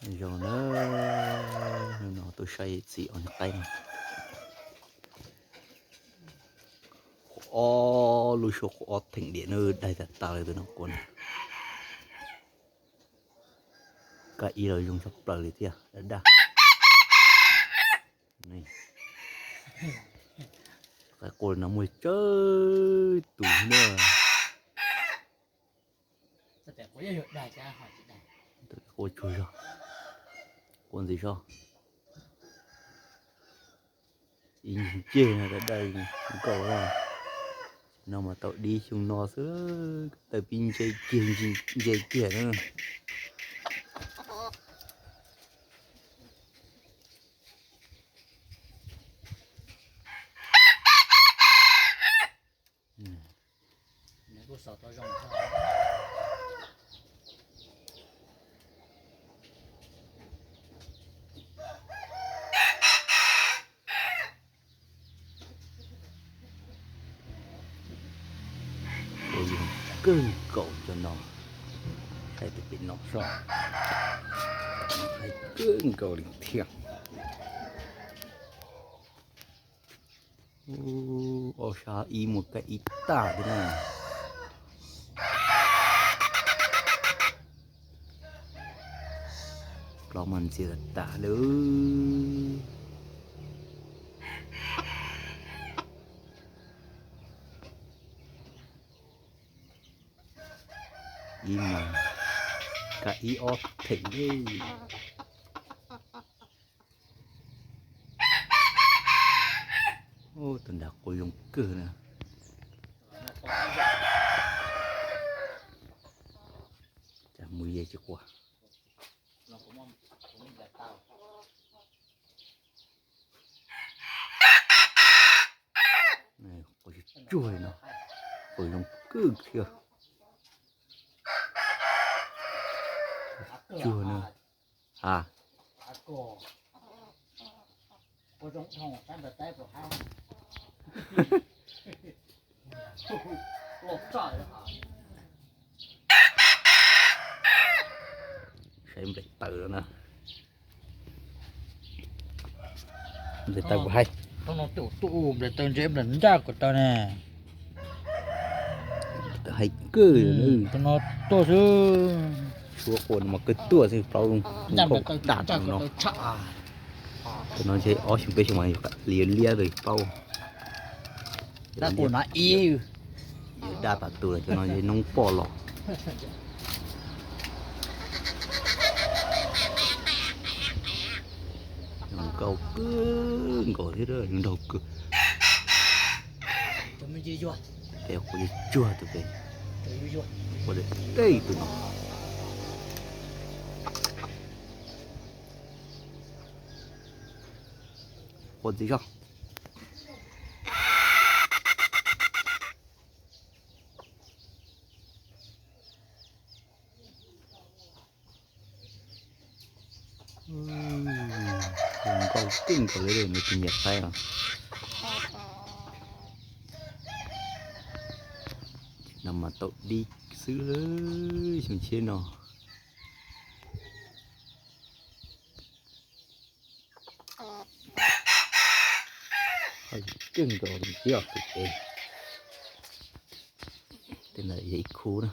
Zoo na, no tuaj saib txiv ob niag qaib no. Qhov ob lub suab qhov ob theem diam na, daig tas tas li tus no quas na. Kab ib los zoo tshaj plaws li thiab, daj daj. Qaib quaj no muaj tsawg tus na. Quaj tsuag zog, quaj ntxiv zog. Ib ncig nceg no daj daj nkaus na. No mas tau dib xyoo no xwb, tawm pib ntse kiag, ntse kiag na. Ua zoo kawg nkaus cov no, saib tus pem no soj, zoo kawg nkaus li thiab. Ob sab ib muaj kab ib tag thiab na. Plaub mas ntxias tas tas lawm. Ib mas kab ib ob theem li. Tus nrad quaj zoo kawg na. Cas mus ye tsis quaj. Quaj tsuag tsuag li no, quaj zoo kawg thiab. Tsuag na. A, saib nplaim taws no na. Nplaim taws kuv hais, nplaim taws ntse nplaim ncaj kuv taws ne. Hais kawg, tus no tuaj xwb. Suab quaj no mas kawg tuaj xwb, plaub zoo nkauj daj no. Tus no ntshe ob xyoo peb xyoo mas liab liab li plaub. Daj tas tus, cov no ntshe noob poj los. Zoo nkauj kawg nkaus thiab, zoo nraug kawg. Ces quaj tsuag tus pem, quaj deb deb tus no. Quaj ntxiv zog. Zoo nkauj kawg nkaus li nws tus niam qaib os. No mas tau dib xwb, xyoo tshiab no. Kawg nkaus li thiab tus pem. Tej ntawd yog ib khub na.